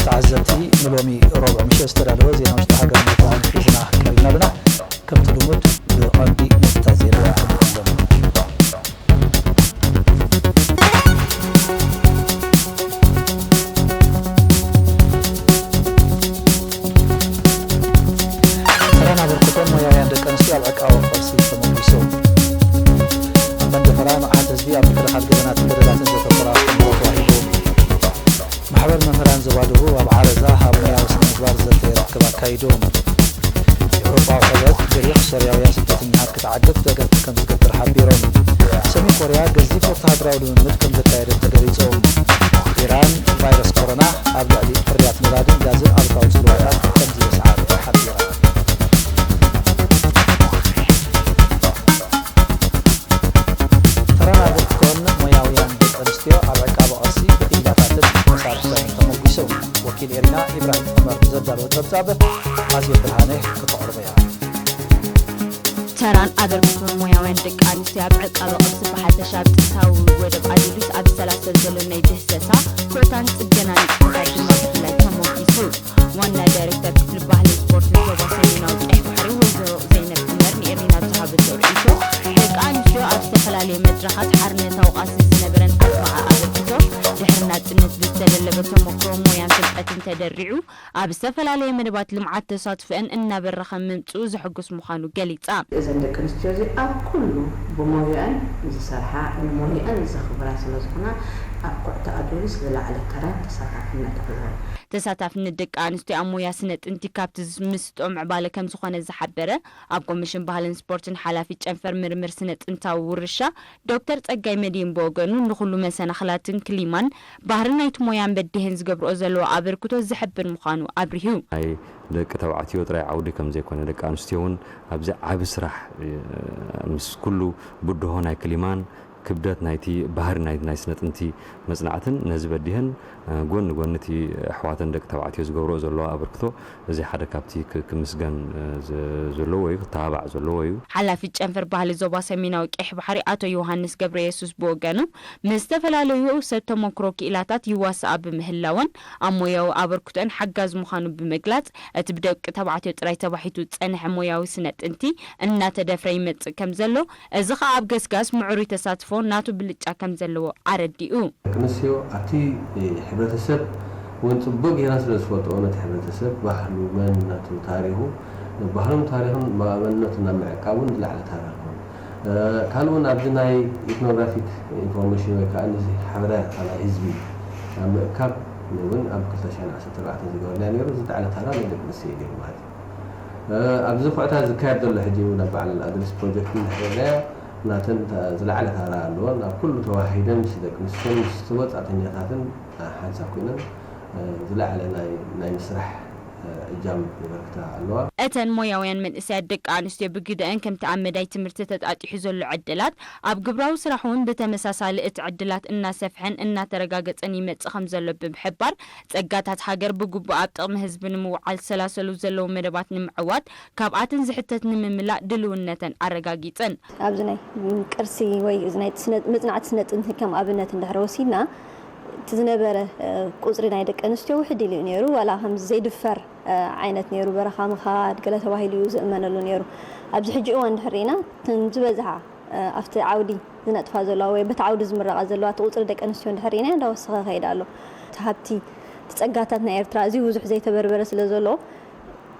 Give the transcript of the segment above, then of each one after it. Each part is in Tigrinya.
ተዓዘብቲ፣ ንሎሚ ረቡዕ ምሸት ዝተዳለወ ዜና ውሽጢ ሃገር መርትዖን ሒዝና ቀሪብና ኣለና። ከምቲ ልሙድ ብቐንዲ ነጥብታት ዜና ክንብሎም። ተራን ኣበርክቶን ሞያውያን ደቂ ኣንስትዮ ኣብ ዕቃበ ቅርሲ ተመጒሱ። ኣብ መንደፈራ መቕሓት ህዝቢ ኣብ ምክልኻል ገበናትን በደላትን ዘተኮረ ኣስተምህሮ ተዋሂቡ። ማሕበር መምህራን ዞባ ደቡብ ኣብ ዓረዛ ኣብ ሞያዊ ስነ ምግባር ዘተ ርክብ ኣካይዱ። ኤውሮጳዊ ሕብረት ግሪኽ ሶርያውያን ስደተኛታት ክትዓግት ደገፍ ከም ዝገብር ሓቢሮም። ሰሜን ኮርያ ገዚፍ ወተሃደራዊ ልምምድ ከም ዘካየደት ተገሊጹ። ኢራን ቫይረስ ኮሮና ኣብ ልዕሊ ፍርያት ነዳድን ጋዝን ኣሉታዊ ጽልዋታት ከም ዝበጽሓ ሓቢራ። ተራን ኣበርክቶን ሞያውያን ደቂ ኣንስትዮ ኣብ ዕቃበ ቅርሲ ብክኢላታትን መሳርሕተንን ተመጒሱ። ወኪል ኤሪና ኢብራሂም ዑመር ዘዳለወ ጸብጻብ ኣዜብ ብርሃነ ክተቕርቦ እያ። ተራን ኣበርክቶን ሞያውያን ደቂ ኣንስትዮ ኣብ ዕቃበ ቅርሲ ብሓፈሻ ኣብ ጥንታዊ ወደብ ኣዱሊስ ኣብ ዝሰላሰል ዘሎ ናይ ድህሰሳ፣ ኩዕታን ጽገናን ንጥፈታት ድማ ብፍላይ ተሞጒሱ። ዋና ዳይሬክተር ክፍሊ ባህልን ስፖርትን ዞባ ሰሜናዊ ቀይሕ ባሕሪ ወይዘሮ ዘይነብ ዑመር ንኤሪና ኣብ ዝሃበቶ ርእይቶ፣ ደቂ ኣንስትዮ ኣብ ዝተፈላለየ መድረኻት ሓርነታዊ ቃልሲ ዝነበረን ኣድማዒ ኣበርክቶ፣ ድሕሪ ናጽነት ብዝተደለበ ተመክሮ፣ ሞያን ፍልጠትን ተደሪዑ፣ ኣብ ዝተፈላለየ መደባት ልምዓት ተሳትፎአን እናበረኸ ምምጽኡ ዘሐጉስ ምዃኑ ገሊጻ። እዘን ደቂ ኣንስትዮ እዚ ኣብ ኩሉ ብሞያኣን ዝሰርሓ፣ ንሞያኣን ዘኽብራ ስለ ዝኾና፣ ኣብ ኩዕታ ኣዱሊስ ዝለዓለ ተራን ተሳታፍነት ኣለወን። ተሳታፍነት ደቂ ኣንስትዮ ኣብ ሞያ ስነ ጥንቲ ካብቲ ዝምስጦ ምዕባለ ከም ዝኾነ ዝሓበረ ኣብ ኮሚሽን ባህልን ስፖርትን ሓላፊ ጨንፈር ምርምር ስነ ጥንታዊ ውርሻ ዶክተር ጸጋይ መድህን ብወገኑ፣ ንኹሉ መሰናኽላትን ክሊማን ባህሪ ናይቲ ሞያን በዲሀን ዝገብርኦ ዘለዋ ኣበርክቶ ዘሕብር ምዃኑ ኣብሪሁ። ናይ ደቂ ተባዕትዮ ጥራይ ዓውዲ ከም ዘይኮነ፣ ደቂ ኣንስትዮ እውን ኣብዚ ዓቢ ስራሕ፣ እ፣ ምስ ኩሉ ብድሆ ናይ ክሊማን ክብደት ናይቲ ባህሪ ናይ፣ ናይ ስነ ጥንቲ መጽናዕትን ነዚ በዲሀን፣ እ፣ ጎኒ ጎኒ እቲ ኣሕዋተን ደቂ ተባዕትዮ ዝገብርኦ ዘለዋ ኣበርክቶ፣ እዚ ሓደ ካብቲ ክ-፣ ክምስገን፣ እ፣ ዘ-፣ ዘለዎ እዩ፣ ክተባባዕ ዘለዎ እዩ። ሓላፊ ጨንፈር ባህሊ ዞባ ሰሜናዊ ቀይሕ ባሕሪ ኣቶ ዮሃንስ ገብረየሱስ ብወገኑ፣ ምስ ዝተፈላለዩ ሰብ ተመክሮ ክኢላታት ይዋስኣ ብምህላወን፣ ኣብ ሞያዊ ኣበርክቶን ሓጋዚ ምዃኑ ብምግላጽ፣ እቲ ብደቂ ተባዕትዮ ጥራይ ተባሒቱ ዝጸንሐ ሞያዊ ስነ ጥንቲ እናተደፍረ ይመጽእ ከም ዘሎ፣ እዚ ኸኣ ኣብ ገስጋስ ምዕሩይ ተሳትፎ ናቱ ብልጫ ከም ዘለዎ ኣረዲኡ። ደቂ ኣንስትዮ ኣብቲ ሕብረተሰብ እውን ጽቡቕ ጌረን ስለ ዝፈልጥኦ፣ ነቲ ሕብረተሰብ፣ ባህሉ፣ መንነቱ፣ ታሪኹ፣ ባህሉን ታሪኹን መንነቱን ኣብ ምዕቃብ እውን ዝለዓለ ተራ ኣለወን። እ፣ ካልእ እውን ኣብዚ ናይ ኢትኖግራፊክ ኢንፎርሜሽን ወይ ከዓ ነዚ ሓበሬታ ናይ ህዝቢ ኣብ ምእካብ እውን ኣብ ክልተ ሽሕን ዓሰርተ ኣርባዕተን ዝገበርናዮ ነይሩ፣ ዝለዓለ ተራ ናይ ደቂ ኣንስትዮ እዩ ነይሩ ማለት እዩ። እ፣ ኣብዚ ኩዕታ ዝካየድ ዘሎ ሕጂ እውን ኣብ በዓል ኣድሪስ ፕሮጀክት እንድሕር ሪእናዮ፣ ናተን ተ-፣ ዝለዓለ ተራ ኣለወን። ኣብ ኩሉ ተዋሂደን ምስ ደቂ ኣንስትዮን ምስ ወጻእተኛታትን፣ እ፣ ሓንሳብ ኮይነን፣ እ፣ ዝለዓለ ናይ፣ ናይ ምስራሕ፣ እ፣ እጃም የበርክታ ኣለዋ። እተን ሞያውያን መንእሰያት ደቂ ኣንስትዮ ብግደአን፣ ከምቲ ኣብ መዳይ ትምህርቲ ተጣጢሑ ዘሎ ዕድላት፣ ኣብ ግብራዊ ስራሕ እውን ብተመሳሳሊ እቲ ዕድላት እናሰፍሐን እናተረጋገጸን ይመጽእ ከም ዘሎ ብምሕባር፣ ጸጋታት ሃገር ብግቡእ ኣብ ጥቕሚ ህዝቢ ንምውዓል ዝሰላሰሉ ዘለዉ መደባት ንምዕዋት፣ ካብኣተን ዝሕተት ንምምላእ ድልውነተን ኣረጋጊጸን። ኣብዚ ናይ ቅርሲ ወይ እዚ ናይ ስነ-፣ መጽናዕቲ ስነ ጥንቲ ከም ኣብነት እንድሕር ወሲድና፣ እቲ ዝነበረ፣ እ፣ ቁጽሪ ናይ ደቂ ኣንስትዮ ውሕድ ኢሉ እዩ ነይሩ። ዋላ ከምዚ ዘይድፈር፣ እ፣ ዓይነት ነይሩ፣ በረኻ ምኻድ ገለ ተባሂሉ እዩ ዝእመነሉ ነይሩ። ኣብዚ ሕጂ እዋን እንድሕር ርኢና፣ እተን ዝበዝሓ፣ እ፣ ኣብቲ ዓውዲ ዝነጥፋ ዘለዋ ወይ በቲ ዓውዲ ዝምረቓ ዘለዋ፣ እቲ ቁጽሪ ደቂ ኣንስትዮ እንድሕር ርኢና እንዳወሰኸ ይኸይድ ኣሎ። እቲ ሃብቲ፣ እቲ ጸጋታት ናይ ኤርትራ ኣዝዩ ብዙሕ ዘይተበርበረ ስለ ዘሎ፣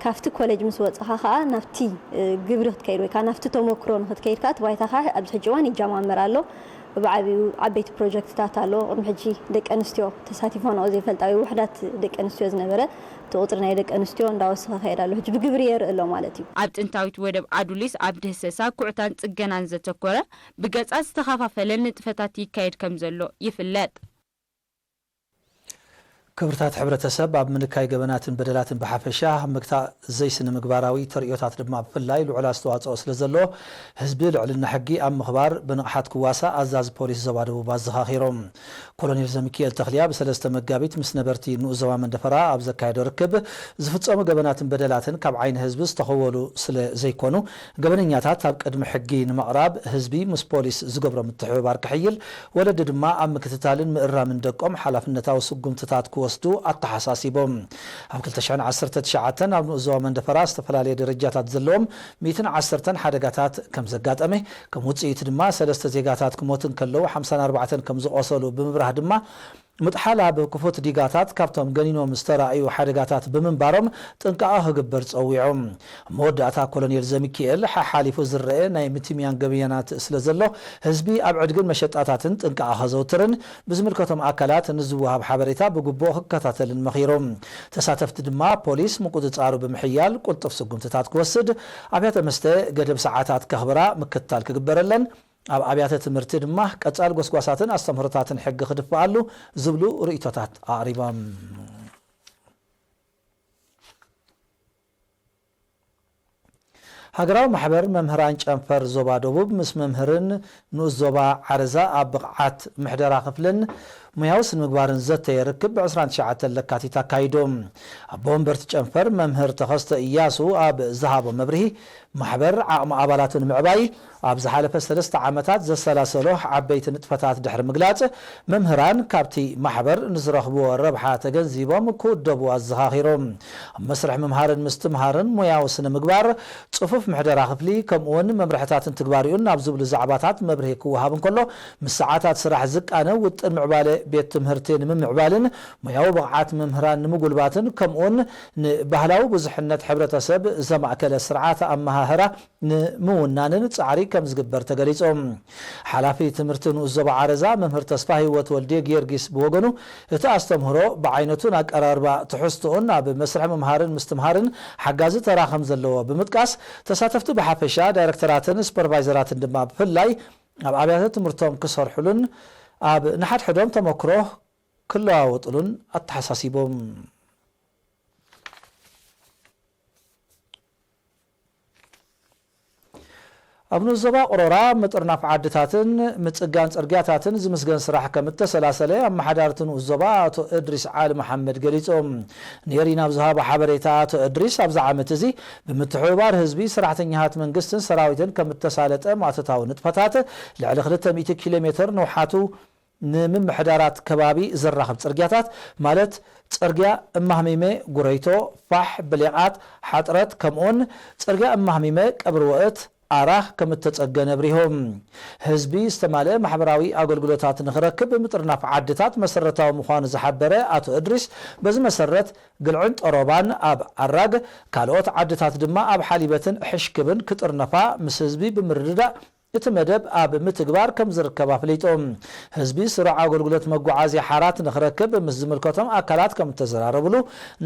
ካብቲ ኮሌጅ ምስ ወጻኻ ከኣ ናብቲ፣ እ፣ ግብሪ ክትከይድ ወይ ከኣ ናብቲ ተመክሮ ንክትከይድ ከኣ እቲ ባይታ ከኣ ኣብዚ ሕጂ እዋን ይጀማመር ኣሎ። ብዓቢኡ ዓበይቲ ፕሮጀክትታት ኣሎ። ቅድሚ ሕጂ ደቂ ኣንስትዮ ተሳቲፋንኦ ዘይፈልጣ ወይ ውሑዳት ደቂ ኣንስትዮ ዝነበረ፣ እቲ ቁጽሪ ናይ ደቂ ኣንስትዮ እንዳወሰኸ ይኸይድ ኣሎ። ሕጂ ብግብሪ የርኢ ኣሎ ማለት እዩ። ኣብ ጥንታዊት ወደብ ኣዱሊስ ኣብ ድህሰሳ፣ ኩዕታን ጽገናን ዘተኮረ ብገጻት ዝተኸፋፈለ ንጥፈታት ይካየድ ከም ዘሎ ይፍለጥ። ክብርታት ሕብረተሰብ ኣብ ምንካይ ገበናትን በደላትን ብሓፈሻ፣ ኣብ ምግታእ ዘይስነ ምግባራዊ ተርእዮታት ድማ ብፍላይ ልዑል ኣስተዋጽኦ ስለ ዘለዎ፣ ህዝቢ ልዕልና ሕጊ ኣብ ምኽባር ብንቕሓት ክዋሳእ ኣዛዚ ፖሊስ ዞባ ደቡብ ኣዘኻኺሮም። ኮሎኔል ዘሚኪኤል ተኽልያ ብሰለስተ መጋቢት ምስ ነበርቲ ንኡስ ዞባ መንደፈራ ኣብ ዘካየዶ ርክብ፣ ዝፍጸሙ ገበናትን በደላትን ካብ ዓይኒ ህዝቢ ዝተኸወሉ ስለ ዘይኮኑ፣ ገበነኛታት ኣብ ቅድሚ ሕጊ ንምቕራብ ህዝቢ ምስ ፖሊስ ዝገብሮ ምትሕብባር ክሕይል፣ ወለዲ ድማ ኣብ ምክትታልን ምእራምን ደቆም ሓላፍነታዊ ስጉምትታት ክወ ክወስዱ ኣተሓሳሲቦም። ኣብ ክልተ ሽሕን ዓሰርተ ትሽዓተን ኣብ ንኡስ ዞባ መንደፈራ ዝተፈላለየ ደረጃታት ዘለዎም ሚእትን ዓሰርተን ሓደጋታት ከም ዘጋጠመ፣ ከም ውጽኢቱ ድማ ሰለስተ ዜጋታት ክሞቱ እንከለዉ ሓምሳን ኣርባዕተን ከም ዝቖሰሉ ብምብራህ ድማ፣ ምጥሓል ኣብ ክፉት ዲጋታት ካብቶም ገኒኖም ዝተራእዩ ሓደጋታት ብምንባሮም ጥንቃቐ ክግበር ጸዊዖም። ኣብ መወዳእታ ኮሎኔል ዘሚኪኤል ሓሓሊፉ ዝረአ ናይ ምትምያን ገበናት ስለ ዘሎ ህዝቢ ኣብ ዕድግን መሸጣታትን ጥንቃቐ ከዘውትርን ብዝምልከቶም ኣካላት ንዝወሃብ ሓበሬታ ብግቡእ ክከታተልን መኺሮም። ተሳተፍቲ ድማ ፖሊስ ምቁጽጻሩ ብምሕያል ቁልጡፍ ስጉምትታት ክወስድ፣ ኣብያተ መስተ ገደብ ሰዓታት ከኽብራ ምክትታል ክግበረለን፣ ኣብ ኣብያተ ትምህርቲ ድማ ቀጻል ጎስጓሳትን ኣስተምህሮታትን ሕጊ ክድፍኣሉ ዝብሉ ርእይቶታት ኣቕሪቦም። ሃገራዊ ማሕበር መምህራን ጨንፈር ዞባ ደቡብ ምስ መምህርን ንኡስ ዞባ ዓረዛ ኣብ ብቕዓት ምሕደራ ክፍልን ሞያዊ ስነ ምግባርን ዘተየ ርክብ ብ ዕስራን ትሽዓተን ለካቲት ኣካይዱ። ኣቦ ወንበርቲ ጨንፈር መምህር ተኸስተ እያሱ ኣብ ዝሃቦ መብርሂ፣ ማሕበር ዓቕሚ ኣባላቱ ንምዕባይ ኣብ ዝሓለፈ ሰለስተ ዓመታት ዘሰላሰሎ ዓበይቲ ንጥፈታት ድሕሪ ምግላጽ፣ መምህራን ካብቲ ማሕበር ንዝረኽብዎ ረብሓ ተገንዚቦም ክውደቡ ኣዘኻኺሩ። ኣብ መስርሕ ምምሃርን ምስትምሃርን ሞያዊ ስነ ምግባር፣ ጽፉፍ ምሕደራ ክፍሊ፣ ከምኡውን መምርሕታትን ትግባሪኡን ኣብ ዝብሉ ዛዕባታት መብርሂ ክወሃብ እንከሎ፣ ምስ ሰዓታት ስራሕ ዝቃነ ውጥን ምዕባለ ቤት ትምህርቲ ንምምዕባልን ሞያዊ ብቕዓት መምህራን ንምጉልባትን ከምኡውን ንባህላዊ ብዙሕነት ሕብረተሰብ ዘማእከለ ስርዓት ኣመሃህራ ንምውናንን ጻዕሪ ከም ዝግበር ተገሊጹ። ሓላፊ ትምህርቲ ንኡስ ዞባ ዓረዛ መምህር ተስፋ ህይወት ወልዴ ጊዮርጊስ ብወገኑ፣ እቲ ኣስተምህሮ ብዓይነቱን ኣቀራርባ ትሕዝቶኡን ኣብ መስርሕ ምምሃርን ምስትምሃርን ሓጋዚ ተራ ከም ዘለዎ ብምጥቃስ፣ ተሳተፍቲ ብሓፈሻ፣ ዳይረክተራትን ሱፐርቫይዘራትን ድማ ብፍላይ ኣብ ኣብያተ ትምህርቶም ክሰርሑሉን ኣብ ንሓድሕዶም ተመክሮ ክለዋወጡሉን ኣተሓሳሲቦም። ኣብ ንኡስ ዞባ ቅሮራ ምጥርናፍ ዓድታትን ምጽጋን ጽርግያታትን ዝምስገን ስራሕ ከም እተሰላሰለ ኣመሓዳሪ እቲ ንኡስ ዞባ ኣቶ እድሪስ ዓሊ መሓመድ ገሊጹ። ንኤሪና ኣብ ዝሃቦ ሓበሬታ ኣቶ እድሪስ ኣብዚ ዓመት እዚ ብምትሕብባር ህዝቢ፣ ሰራሕተኛታት መንግስትን ሰራዊትን ከም እተሳለጠ ማእቶታዊ ንጥፈታት ልዕሊ ክልተ ሚእቲ ኪሎ ሜትር ንውሓቱ ንምምሕዳራት ከባቢ ዘራኽብ ጽርግያታት ማለት ጽርግያ እማህሚመ ጉረይቶ፣ ፋሕ፣ ብሌቓት፣ ሓጥረት ከምኡውን ጽርግያ እማህሚመ ቀብሪ ወእት ኣራኽ ከም እተጸገነ ኣብሪሆም። ህዝቢ ዝተማልአ ማሕበራዊ ኣገልግሎታት ንኽረክብ ምጥርናፍ ዓድታት መሰረታዊ ምዃኑ ዝሓበረ ኣቶ እድሪስ፣ በዚ መሰረት ግልዕን ጠሮባን ኣብ ኣራግ፣ ካልኦት ዓድታት ድማ ኣብ ሓሊበትን ሕሽክብን ክጥርነፋ ምስ ህዝቢ ብምርድዳእ እቲ መደብ ኣብ ምትግባር ከም ዝርከብ ኣፍሊጡ። ህዝቢ ስሩዕ ኣገልግሎት መጓዓዝያ ሓራት ንኽረክብ ምስ ዝምልከቶም ኣካላት ከም እተዘራረብሉ፣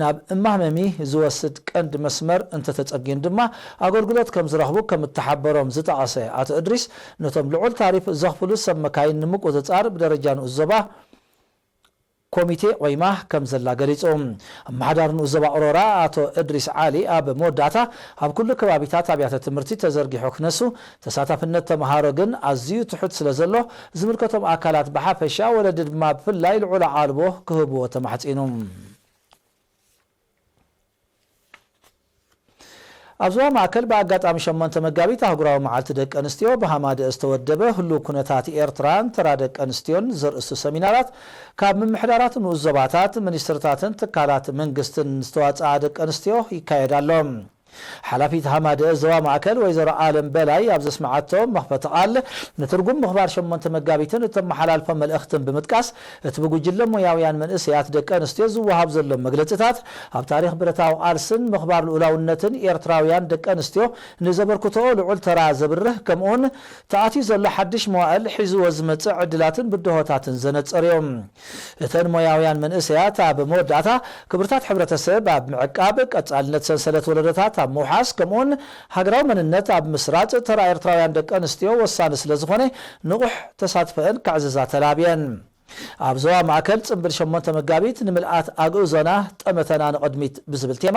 ናብ እማህመሚ ዝወስድ ቀንዲ መስመር እንተተጸግዩን ድማ ኣገልግሎት ከም ዝረኽቡ ከም እተሓበሮም ዝጠቐሰ ኣቶ እድሪስ፣ ነቶም ልዑል ታሪፍ ዘኽፍሉ ሰብ መካይን ንምቁጽጻር ብደረጃ ንኡስ ዞባ ኮሚቴ ቆይማ ከም ዘላ ገሊጹ። ኣመሓዳሪ ንኡስ ዞባ ቅሮራ ኣቶ እድሪስ ዓሊ ኣብ መወዳእታ፣ ኣብ ኩሉ ከባቢታት ኣብያተ ትምህርቲ ተዘርጊሑ ክነሱ፣ ተሳታፍነት ተምሃሮ ግን ኣዝዩ ትሑት ስለ ዘሎ፣ ዝምልከቶም ኣካላት ብሓፈሻ፣ ወለዲ ድማ ብፍላይ ልዑል ኣቓልቦ ክህብዎ ተማሕጺኑ። ኣብ ዞባ ማእከል ብኣጋጣሚ ሸሞንተ መጋቢት ኣህጉራዊ መዓልቲ ደቂ ኣንስትዮ ብሃማደአ ዝተወደበ ህሉው ኩነታት ኤርትራን ተራ ደቂ ኣንስትዮን ዘርእስቱ ሰሚናራት ካብ ምምሕዳራት ንኡስ ዞባታት፣ ሚኒስትርታትን ትካላት መንግስትን ዝተዋጽኣ ደቂ ኣንስትዮ ይካየድ ኣሎ። ሓላፊት ሃማደአ ዞባ ማእከል ወይዘሮ ኣለም በላይ ኣብ ዘስመዓቶ መኽፈቲ ቃል፣ ንትርጉም ምኽባር ሸሞንተ መጋቢትን እተመሓላልፎ መልእኽትን ብምጥቃስ፣ እቲ ብጉጅለ ሞያውያን መንእሰያት ደቂ ኣንስትዮ ዝወሃብ ዘሎ መግለጽታት፣ ኣብ ታሪኽ ብረታዊ ቃልስን ምኽባር ልኡላውነትን ኤርትራውያን ደቂ ኣንስትዮ ንዘበርክትኦ ልዑል ተራ ዘብርህ፣ ከምኡውን ተኣትዩ ዘሎ ሓድሽ መዋእል ሒዝዎ ዝመጽእ ዕድላትን ብድሆታትን ዘነጽር እዩ። እተን ሞያውያን መንእሰያት ኣብ መወዳእታ፣ ክብርታት ሕብረተሰብ ኣብ ምዕቃብ፣ ቀጻልነት ሰንሰለት ወለዶታት ኣብ ምውሓስ፣ ከምኡውን ሃገራዊ መንነት ኣብ ምስራጽ ተራ ኤርትራውያን ደቂ ኣንስትዮ ወሳኒ ስለ ዝኾነ፣ ንቑሕ ተሳትፈአን ከዕዝዛ ተላብየን። ኣብ ዞባ ማእከል ጽምብል ሸሞንተ መጋቢት ንምልኣት ኣግእዞና ጠመተና ንቕድሚት ብዝብል ቴማ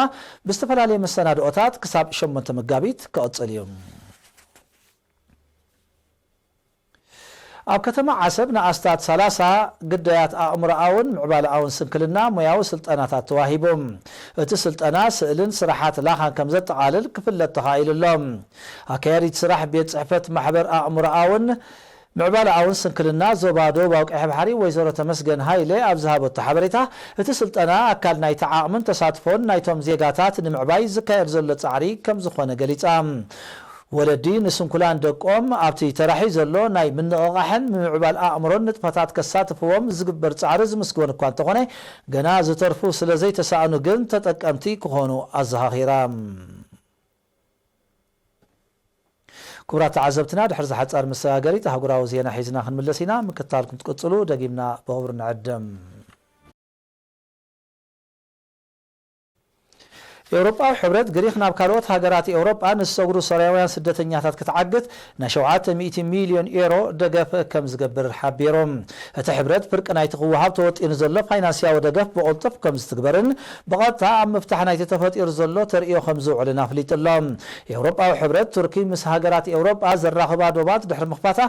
ብዝተፈላለየ መሰናድኦታት ክሳብ ሸሞንተ መጋቢት ክቕጽል እዩ። ኣብ ከተማ ዓሰብ ንኣስታት ሰላሳ ግዳያት ኣእምሮኣውን ምዕባለኣውን ስንክልና ሞያዊ ስልጠናታት ተዋሂቡ። እቲ ስልጠና ስእልን ስራሓት ላኻን ከም ዘጠቓልል ክፍለጥ ተኻኢሉ ኣሎ። ኣካያዲት ስራሕ ቤት ጽሕፈት ማሕበር ኣእምሮኣውን ምዕባለኣውን ስንክልና ዞባ ደቡባዊ ቀይሕ ባሕሪ ወይዘሮ ተመስገን ሃይለ ኣብ ዝሃበቶ ሓበሬታ፣ እቲ ስልጠና ኣካል ናይቲ ዓቕምን ተሳትፎን ናይቶም ዜጋታት ንምዕባይ ዝካየድ ዘሎ ጻዕሪ ከም ዝኾነ ገሊጻ። ወለዲ ንስንኩላን ደቆም ኣብቲ ተራሒ ዘሎ ናይ ምንቕቓሕን ምምዕባል ኣእምሮን ንጥፈታት ከሳትፍዎም ዝግበር ጻዕሪ ዝምስገን እኳ እንተኾነ፣ ገና ዝተርፉ ስለ ዘይተሳእኑ ግን ተጠቀምቲ ክኾኑ ኣዘኻኺራ። ክቡራት ተዓዘብትና፣ ድሕሪ ዝሓጻር መሰጋገሪት ኣህጉራዊ ዜና ሒዝና ክንምለስ ኢና። ምክትታልኩም ትቅጽሉ ደጊምና ብኽብሪ ንዕድም። ኤውሮጳዊ ሕብረት፣ ግሪኽ ናብ ካልኦት ሃገራት ኤውሮጳ ንዝሰግሩ ሶርያውያን ስደተኛታት ክትዓግት ናይ ሸውዓተ ሚእቲ ሚልዮን ኤሮ ደገፍ ከም ዝገብር ሓቢሩ። እቲ ሕብረት፣ ፍርቂ ናይቲ ክወሃብ ተወጢኑ ዘሎ ፋይናንስያዊ ደገፍ ብቕልጡፍ ከም ዝትግበርን ብቐጥታ ኣብ ምፍታሕ ናይቲ ተፈጢሩ ዘሎ ተርእዮ ከም ዝውዕልን ኣፍሊጡ ኣሎ። ኤውሮጳዊ ሕብረት፣ ቱርኪ ምስ ሃገራት ኤውሮጳ ዘራኽባ ዶባት ድሕሪ ምኽፋታ፣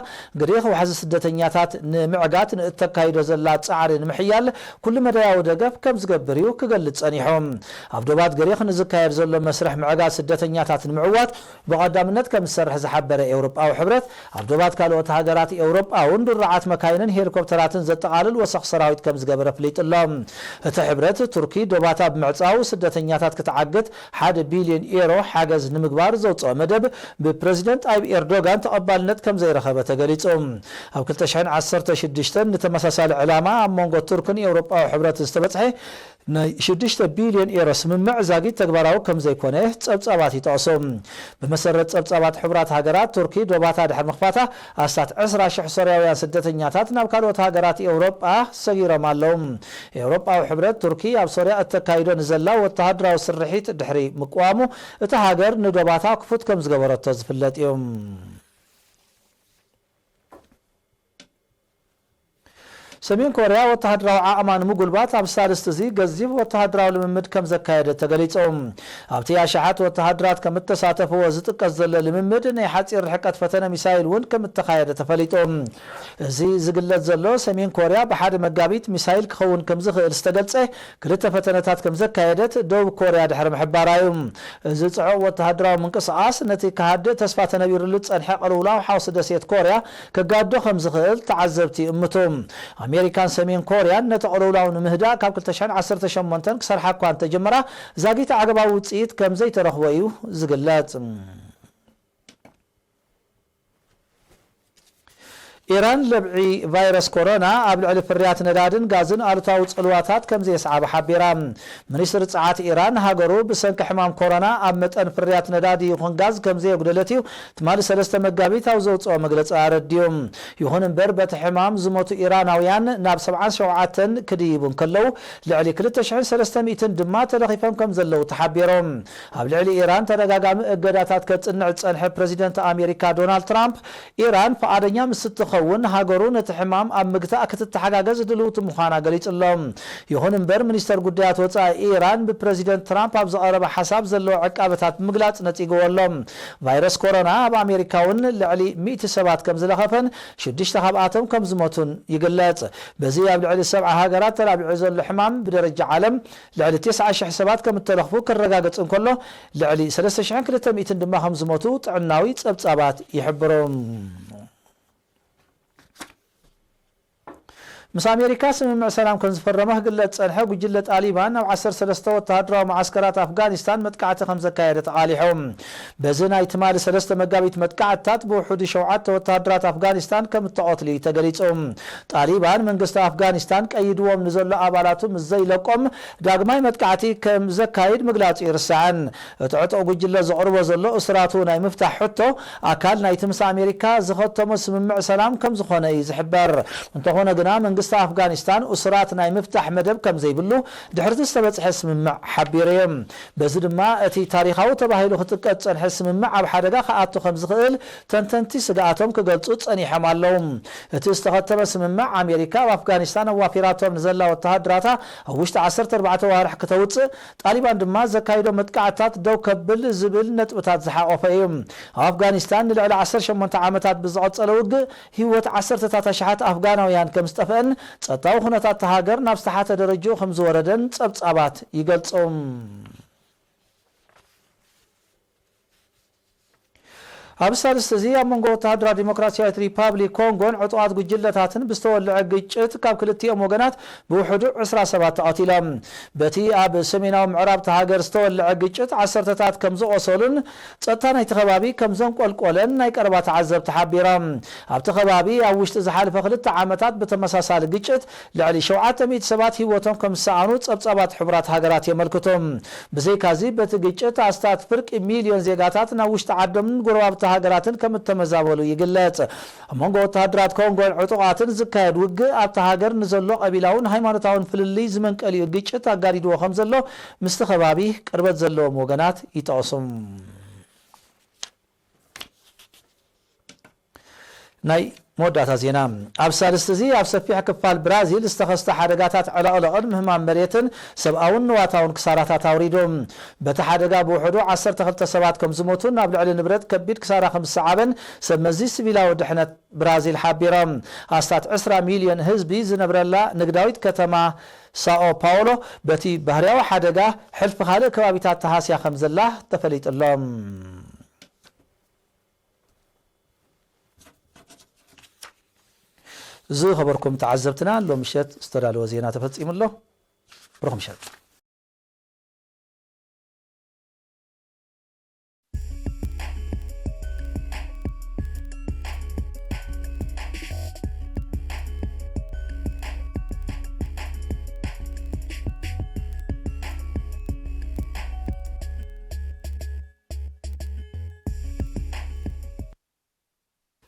ግሪኽ ዋሕዚ ስደተኛታት ንምዕጋት ንእተካይዶ ዘላ ጻዕሪ ንምሕያል ኩሉ መዳያዊ ደገፍ ከም ዝገብር እዩ ክገልጽ ጸኒሑ። ኣብ ዶባት ግሪኽ ንዝካየድ ዘሎ መስርሕ ምዕጋት ስደተኛታት ንምዕዋት ብቐዳምነት ከም ዝሰርሕ ዝሓበረ ኤውሮጳዊ ሕብረት፣ ኣብ ዶባት ካልኦት ሃገራት ኤውሮጳ እውን ድሩዓት መካይንን ሄሊኮፕተራትን ዘጠቓልል ወሰኽ ሰራዊት ከም ዝገበረ ኣፍሊጡ ኣሎ። እቲ ሕብረት፣ ቱርኪ ዶባታ ብምዕጻው ስደተኛታት ክትዓግት ሓደ ቢልዮን ኤሮ ሓገዝ ንምግባር ዘውጽኦ መደብ ብፕረዚደንት ጣይብ ኤርዶጋን ተቐባልነት ከም ዘይረኸበ ተገሊጹ። ኣብ ክልተ ሽሕን ዓሰርተ ሽዱሽተን ንተመሳሳሊ ዕላማ ኣብ መንጎ ቱርክን ኤውሮጳዊ ሕብረትን ዝተበጽሐ ናይ ሽዱሽተ ቢልዮን ኤሮ ስምምዕ ዛጊት ተግባራዊ ከም ዘይኮነ ጸብጻባት ይጠቕሱ። ብመሰረት ጸብጻባት ሕቡራት ሃገራት፣ ቱርኪ ዶባታ ድሕሪ ምኽፋታ ኣስታት ዕስራ ሽሕ ሶርያውያን ስደተኛታት ናብ ካልኦት ሃገራት ኤውሮጳ ሰጊሮም ኣለዉ። ኤውሮጳዊ ሕብረት፣ ቱርኪ ኣብ ሶርያ እተካይዶ ንዘላ ወተሃደራዊ ስርሒት ድሕሪ ምቅዋሙ፣ እታ ሃገር ንዶባታ ክፉት ከም ዝገበረቶ ዝፍለጥ እዩ። ሰሜን ኮርያ ወተሃደራዊ ዓቕማ ንምጉልባት ኣብ ሳልስቲ እዚ ገዚፍ ወተሃደራዊ ልምምድ ከም ዘካየደት ተገሊጹ። ኣብቲ ኣሽሓት ወተሃደራት ከም እተሳተፍዎ ዝጥቀስ ዘሎ ልምምድ፣ ናይ ሓጺር ርሕቀት ፈተነ ሚሳይል እውን ከም እተኻየደ ተፈሊጡ። እዚ ዝግለጽ ዘሎ፣ ሰሜን ኮርያ ብሓደ መጋቢት ሚሳይል ክኸውን ከም ዝኽእል ዝተገልጸ ክልተ ፈተነታት ከም ዘካየደት ደቡብ ኮርያ ድሕሪ ምሕባራ እዩ። እዚ ጽዑቕ ወተሃደራዊ ምንቅስቓስ፣ ነቲ ክሃድእ ተስፋ ተነቢሩሉ ዝጸንሐ ቅልውላው ሓውሲ ደሴት ኮርያ ከጋዶ ከም ዝኽእል ተዓዘብቲ ይእምቱ። ኣሜሪካን ሰሜን ኮርያን ነቲ ቅልውላው ንምህዳእ ካብ ክልተ ሽሕን ዓሰርተ ሸሞንተን ክሰርሓ እኳ እንተጀመራ፣ ዛጊት ኣዕጋባዊ ውጽኢት ከም ዘይተረኽቦ እዩ ዝግለጽ። ኢራን ለብዒ ቫይረስ ኮሮና ኣብ ልዕሊ ፍርያት ነዳድን ጋዝን ኣሉታዊ ጽልዋታት ከም ዘየስዓበ ሓቢራ። ሚኒስትሪ ጸዓት ኢራን፣ ሃገሩ ብሰንኪ ሕማም ኮሮና ኣብ መጠን ፍርያት ነዳዲ ይኹን ጋዝ ከም ዘየጉደለት እዩ ትማሊ ሰለስተ መጋቢት ኣብ ዘውጽኦ መግለጺ ኣረዲኡ። ይኹን እምበር፣ በቲ ሕማም ዝሞቱ ኢራናውያን ናብ ሰብዓን ሸውዓተን ክድይቡ እንከለዉ፣ ልዕሊ ክልተ ሽሕን ሰለስተ ሚእትን ድማ ተለኺፎም ከም ዘለዉ ተሓቢሮም። ኣብ ልዕሊ ኢራን ተደጋጋሚ እገዳታት ከጽንዕ ዝጸንሐ ፕረዚደንት ኣሜሪካ ዶናልድ ትራምፕ፣ ኢራን ፍቓደኛ ምስ እትኸውን፣ ሃገሩ ነቲ ሕማም ኣብ ምግታእ ክትተሓጋገዝ ድልውቲ ምዃና ገሊጹ ኣሎ። ይኹን እምበር፣ ሚኒስተር ጉዳያት ወጻኢ ኢራን ብፕረዚደንት ትራምፕ ኣብ ዝቐረበ ሓሳብ ዘለዎ ዕቃበታት ብምግላጽ ነጺግዎ ኣሎ። ቫይረስ ኮሮና ኣብ ኣሜሪካ እውን ልዕሊ ሚእቲ ሰባት ከም ዝለኸፈን ሽዱሽተ ካብኣቶም ከም ዝሞቱን ይግለጽ። በዚ ኣብ ልዕሊ ሰብዓ ሃገራት ተላቢዑ ዘሎ ሕማም፣ ብደረጃ ዓለም ልዕሊ ተስዓ ሽሕ ሰባት ከም እተለኽፉ ክረጋገጽ እንከሎ፣ ልዕሊ ሰለስተ ሽሕን ክልተ ሚእትን ድማ ከም ዝሞቱ ጥዕናዊ ጸብጻባት ይሕብሩ። ምስ ኣሜሪካ ስምምዕ ሰላም ከም ዝፈረመ ክግለጽ ጸንሐ ጉጅለ ጣሊባን፣ ናብ ዓሰርተ ሰለስተ ወተሃደራዊ መዓስከራት ኣፍጋኒስታን መጥቃዕቲ ከም ዘካየደ ተቓሊሑ። በዚ ናይ ትማሊ ሰለስተ መጋቢት መጥቃዕትታት፣ ብውሑዱ ሸውዓተ ወተሃደራት ኣፍጋኒስታን ከም እተቐትሉ እዩ ተገሊጹ። ጣሊባን፣ መንግስቲ ኣፍጋኒስታን ቀይድዎም ንዘሎ ኣባላቱ ምስ ዘይለቆም፣ ዳግማይ መጥቃዕቲ ከም ዘካይድ ምግላጹ ይርሳዕን። እቲ ዕጡቕ ጉጅለ ዘቕርቦ ዘሎ እሱራቱ ናይ ምፍታሕ ሕቶ፣ ኣካል ናይቲ ምስ ኣሜሪካ ዝኸተሞ ስምምዕ ሰላም ከም ዝኾነ እዩ ዝሕበር። እንተኾነ ግና፣ መንግስቲ ኣፍጋኒስታን እሱራት ናይ ምፍታሕ መደብ ከም ዘይብሉ ድሕርቲ ዝተበጽሐ ስምምዕ ሓቢሩ እዩ። በዚ ድማ፣ እቲ ታሪኻዊ ተባሂሉ ክጥቀስ ዝጸንሐ ስምምዕ ኣብ ሓደጋ ክኣቱ ከም ዝኽእል ተንተንቲ ስግኣቶም ክገልጹ ጸኒሖም ኣለዉ። እቲ ዝተኸተመ ስምምዕ፣ ኣሜሪካ ኣብ ኣፍጋኒስታን ኣዋፊራቶም ንዘላ ወተሃደራታ ኣብ ውሽጢ ዓሰርተ ኣርባዕተ ዋርሕ ክተውጽእ፣ ጣሊባን ድማ ዘካይዶ መጥቃዕትታት ደው ከብል ዝብል ነጥብታት ዝሓቖፈ እዩ። ኣብ ኣፍጋኒስታን ንልዕሊ ዓሰርተ ሸሞንተ ዓመታት ብዝቐጸለ ውግእ፣ ህይወት ዓሰርተታት ኣሽሓት ኣፍጋናውያን ከም ዝጠፍአን፣ ጸጥታዊ ኩነታት እታ ሃገር ናብ ዝተሓተ ደረጃኡ ከም ዝወረደን ጸብጻባት ይገልጹ። ኣብ ሳልስቲ እዚ ኣብ መንጎ ወተሃደራት ዲሞክራሲያዊት ሪፓብሊክ ኮንጎን ዕጡቓት ጉጅለታትን ብዝተወልዐ ግጭት ካብ ክልቲኦም ወገናት ብውሕዱ ዕስራ ሰባት ተቐቲሎም። በቲ ኣብ ሰሜናዊ ምዕራብ እታ ሃገር ዝተወልዐ ግጭት ዓሰርተታት ከም ዝቖሰሉን ጸጥታ ናይቲ ከባቢ ከም ዘንቆልቆለን ናይ ቀረባ ተዓዘብቲ ሓቢሮም። ኣብቲ ከባቢ ኣብ ውሽጢ ዝሓለፈ ክልተ ዓመታት ብተመሳሳሊ ግጭት ልዕሊ ሸውዓተ ሚእቲ ሰባት ህይወቶም ከም ዝሰኣኑ ጸብጻባት ሕቡራት ሃገራት የመልክቱ። ብዘይካዚ በቲ ግጭት ኣስታት ፍርቂ ሚልዮን ዜጋታት ናብ ውሽጢ ዓዶምን ጎረባብቲ ሃገራትን ከም እተመዛበሉ ይግለጽ። ኣብ መንጎ ወተሃደራት ኮንጎን ዕጡቓትን ዝካየድ ውግእ ኣብታ ሃገር ንዘሎ ቀቢላውን ሃይማኖታውን ፍልልይ ዝመንቀሊኡ ግጭት ኣጋዲድዎ ከም ዘሎ ምስቲ ከባቢ ቅርበት ዘለዎም ወገናት ይጠቕሱ። ናይ መወዳእታ ዜና። ኣብ ሳልስቲ እዚ ኣብ ሰፊሕ ክፋል ብራዚል ዝተኸስተ ሓደጋታት ዕለቕለቕን ምህማም መሬትን ሰብኣውን ንዋታውን ክሳራታት ኣውሪዱ። በቲ ሓደጋ ብውሕዱ ዓሰርተ ክልተ ሰባት ከም ዝሞቱን ኣብ ልዕሊ ንብረት ከቢድ ክሳራ ከም ዝሰዓበን ሰብ መዚ ሲቪላዊ ድሕነት ብራዚል ሓቢሮም። ኣስታት ዕስራ ሚልዮን ህዝቢ ዝነብረላ ንግዳዊት ከተማ ሳኦ ፓውሎ በቲ ባህርያዊ ሓደጋ ሕልፊ ካልእ ከባቢታት ተሃስያ ከም ዘላ ተፈሊጡ ኣሎ። ዝኸበርኩም ተዓዘብትና፣ ሎም ምሸት ዝተዳለወ ዜና ተፈጺሙ ኣሎ። ብሩኽ ምሸት።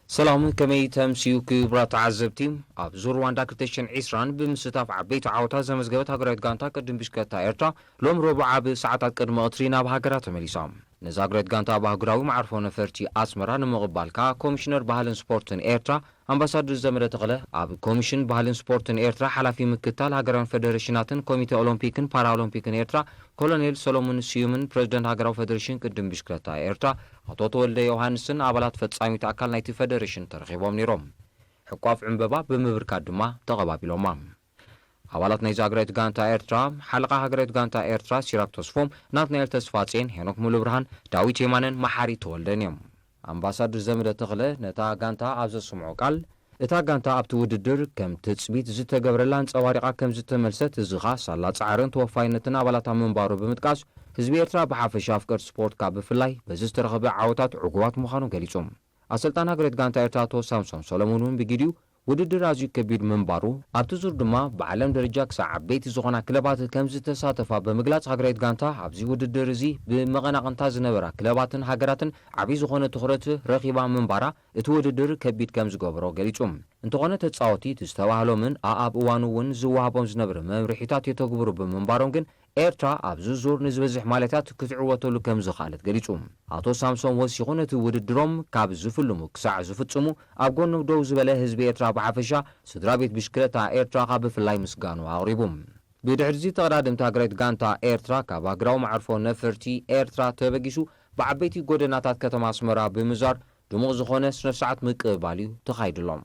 ሰላም፣ ከመይ ተምስዩ ክቡራት ተዓዘብቲ? ኣብ ዙር ሩዋንዳ ክልተ ሽሕን ዕስራን ብምስታፍ ዓበይቲ ዓወታት ዘመዝገበት ሃገራዊት ጋንታ ቅድም ብሽክለታ ኤርትራ ሎም ረቡዕ ኣብ ሰዓታት ቅድሚ ቀትሪ ናብ ሃገራ ተመሊሳ። ነዛ ሃገራዊት ጋንታ ኣብ ኣህጉራዊ መዓርፎ ነፈርቲ ኣስመራ ንምቕባል ከኣ ኮሚሽነር ባህልን ስፖርትን ኤርትራ ኣምባሳደር ዘመደ ተኽለ፣ ኣብ ኮሚሽን ባህልን ስፖርትን ኤርትራ ሓላፊ ምክታል ሃገራውያን ፈደረሽናትን ኮሚተ ኦሎምፒክን ፓራኦሎምፒክን ኤርትራ ኮሎኔል ሰሎሞን ስዩምን ፕረዚደንት ሃገራዊ ፈደረሽን ቅድም ብሽክለታ ኤርትራ ኣቶ ተወልደ ዮሃንስን ኣባላት ፈጻሚት ኣካል ናይቲ ፈደረሽን ተረኺቦም ነይሮም። ሕቋፍ ዕምበባ ብምብርካት ድማ ተቐባቢሎማ። ኣባላት ናይዛ ሃገራዊት ጋንታ ኤርትራ፣ ሓለቓ ሃገራዊት ጋንታ ኤርትራ ሲራክ ተስፎም፣ ናትናኤል ተስፋጼን፣ ሄኖክ ሙሉብርሃን፣ ዳዊት የማነን መሓሪ ተወልደን እዮም። ኣምባሳደር ዘመደ ተኽለ ነታ ጋንታ ኣብ ዘስምዖ ቃል፣ እታ ጋንታ ኣብቲ ውድድር ከም ትጽቢት ዝተገብረላ ኣንጸባሪቓ ከም ዝተመልሰት፣ እዚ ኸኣ ሳላ ጻዕርን ተወፋይነትን ኣባላታ ምንባሩ ብምጥቃስ፣ ህዝቢ ኤርትራ ብሓፈሻ ኣፍቀርቲ ስፖርት ከኣ ብፍላይ በዚ ዝተረኸበ ዓወታት ዕጉባት ምዃኑ ገሊጹ። ኣሰልጣኒ ሃገራዊት ጋንታ ኤርትራ ኣቶ ሳምሶን ሰሎሞን እውን ብግዲኡ፣ ውድድር ኣዝዩ ከቢድ ምንባሩ፣ ኣብቲ ዙር ድማ ብዓለም ደረጃ ክሳዕ ዓበይቲ ዝኾና ክለባት ከም ዝተሳተፋ ብምግላጽ፣ ሃገራዊት ጋንታ ኣብዚ ውድድር እዚ ብመቐናቕንታ ዝነበራ ክለባትን ሃገራትን ዓቢ ዝኾነ ትኹረት ረኺባ ምንባራ እቲ ውድድር ከቢድ ከም ዝገበሮ ገሊጹ። እንተኾነ ተጻወቲ እቲ ዝተባህሎምን ኣኣብ እዋኑ እውን ዝወሃቦም ዝነበረ መምርሒታት የተግብሩ ብምንባሮም ግን ኤርትራ ኣብዚ ዙር ንዝበዝሕ ማልያታት ክትዕወተሉ ከም ዝኸኣለት ገሊጹ። ኣቶ ሳምሶን ወሲኹ ነቲ ውድድሮም ካብ ዝፍልሙ ክሳዕ ዝፍጽሙ ኣብ ጎኖም ደው ዝበለ ህዝቢ ኤርትራ ብሓፈሻ ስድራ ቤት ብሽክለታ ኤርትራ ከኣ ብፍላይ ምስጋኑ ኣቕሪቡ። ብድሕሪዚ ተቐዳደምቲ ሃገራዊት ጋንታ ኤርትራ ካብ ሃገራዊ መዓርፎ ነፈርቲ ኤርትራ ተበጊሱ ብዓበይቲ ጎደናታት ከተማ ኣስመራ ብምዛር ድሙቕ ዝኾነ ስነ ስርዓት ምቅብባል እዩ ተኻይድሎም።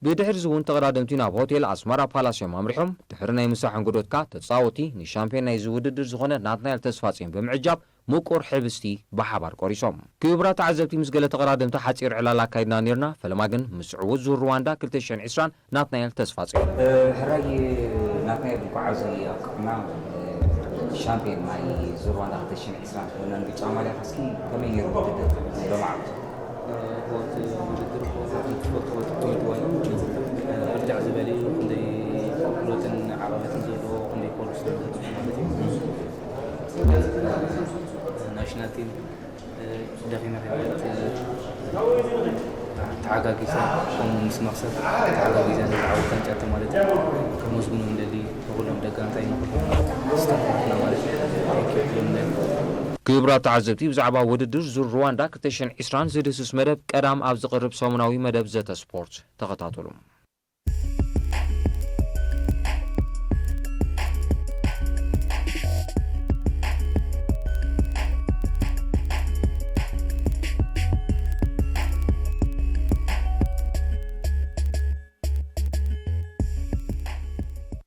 ብድሕሪዚ እውን ተቐዳደምቲ ናብ ሆቴል ኣስመራ ፓላስ እዮም ኣምሪሖም። ድሕሪ ናይ ምሳሕ እንግዶት ከኣ ተጻወቲ ንሻምፒዮን ናይዚ ውድድር ዝኾነ ናትናኤል ተስፋጽዮን ብምዕጃብ ምቁር ሕብስቲ ብሓባር ቆሪሶም። ክቡራት ተዓዘብቲ፣ ምስ ገለ ተቐዳደምቲ ሓጺር ዕላል ኣካይድና ኔርና። ፈለማ ግን ምስ ዕዉት ዙር ሩዋንዳ ክልተ ሽሕን ዕስራን ናትናኤል ተስፋጽዮን። ሕራይ ናትናኤል እንኳዕ ኣብዚ ኣብቅዕና። ሻምፒዮን ናይ ዙር ሩዋንዳ ክልተ ሽሕን ዕስራን ዝኾነ ብጫ ማልያ እስኪ ከመይ ነይሩ ውድድር ሎማዓንቲ? ሆት ውድድር እኮ ትፈልጥዎ ትኮይድ ዋዩ ብልዕ ዝበለ እዩ። ክንደይ ክእለትን ዓቐበትን ዘለዎ ክንደይ ፖሊስ ዘለዎ ማለት እዩ። ናሽናል ቲም ደኺመ ከይበለት ተሓጋጊዘ ከምኡ ምስ መኽሰብ ተሓጋጊዘ ንዝዓወት ዋንጫ ማለት እዩ። ከመስግኖም ደሊ ንኹሎም ደጋንታይ ንኹሎም ስታፍና ማለት እዩ። Thank you ክብሎም ደሊ። ክቡራት ተዓዘብቲ፣ ብዛዕባ ውድድር ዙር ሩዋንዳ ክልተ ሽሕን ዕስራን ዝድህስስ መደብ ቀዳም ኣብ ዝቐርብ ሰሙናዊ መደብ ዘተ ስፖርት ተኸታተሉ።